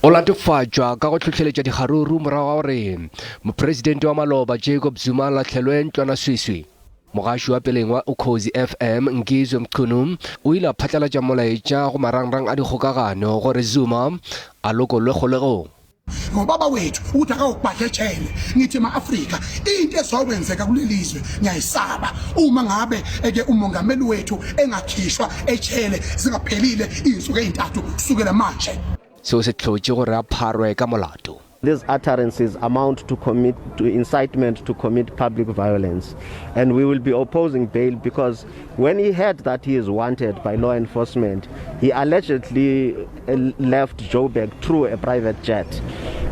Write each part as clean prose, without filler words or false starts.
O latofatšwa ka go hlohleletša dikgaruru morago ga gore mopresidente wa maloba Jacob Zuma a lahlelwe ntlwanaswiswi. Mogaši wa peleng wa Ukhozi FM, Ngizwe Mchunu, o ile a phatlalatša molaetša go marangrang a dikgokagano gore Zuma a lokollwe kgolegong. Ngobaba wethu ukuthi akawubhadla ejele ngithi ma-Afrika into ezokwenzeka kuleli zwe ngiyayisaba uma ngabe eke umongameli wethu engakhishwa ejele zingaphelile izinsuku ezintathu kusukela manje. Seo se hlotše gore a pharwe ka molato. These utterances amount to commit to incitement to commit public violence and we will be opposing bail because when he heard that he is wanted by law enforcement he allegedly eh, left Joburg through a private jet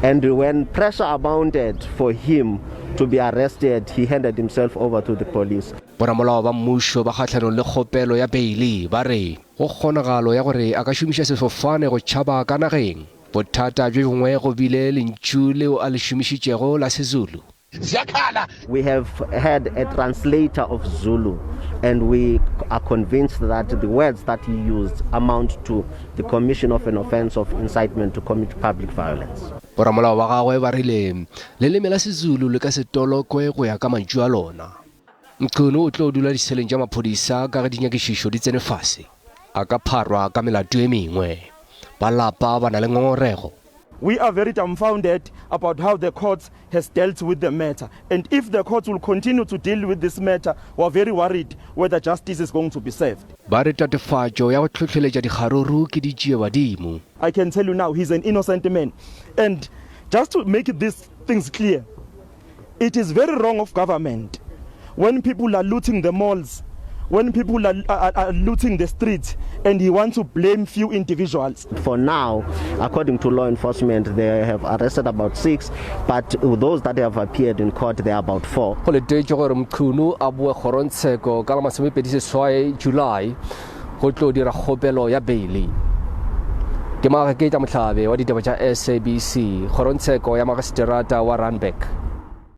and when pressure abounded for him to be arrested he handed himself over to the police. Boramolao ba mmušo ba kgahlanong le kgopelo ya beili ba re go kgonagalo ya gore a ka šomiša sefofane go tšhaba ka nageng. Bothata bjo bongwe go bile lentšu leo a le šomišitšego la Sezulu. Ziyakhala. We have had a translator of Zulu and we are convinced that the words that he used amount to the commission of an offence of incitement to commit public violence. Boramolao ba gagwe ba rile leleme la Sezulu le ka se tolokwe go ya ka mantšu a lona. Mchunu o tlo dula diseleng tša maphodisa ka ge dinyakišišo di tsene fase. A ka pharwa ka melato e mengwe. Ba lapa ba na le ngongorego. We are very dumbfounded about how the courts has dealt with the matter and if the courts will continue to deal with this matter we are very worried whether justice is going to be served. Ba re tatofatšo ya go hlohleletša dikgaruru ke ditšiebadimo. I can tell you now he's an innocent man and just to make these things clear It is very wrong of government when people are looting the malls, when people are, are, are looting the streets and he wants to blame few individuals. For now, according to law enforcement, they have arrested about six, but those that have appeared in court, they are about four. Go letetšwe gore Mchunu a boe kgorongtsheko ka la 28 July go tlo dira kgopelo ya beili. Ke Magaketša Mohlabe wa ditaba tša SABC, kgorongtsheko ya magiseterata wa Randburg.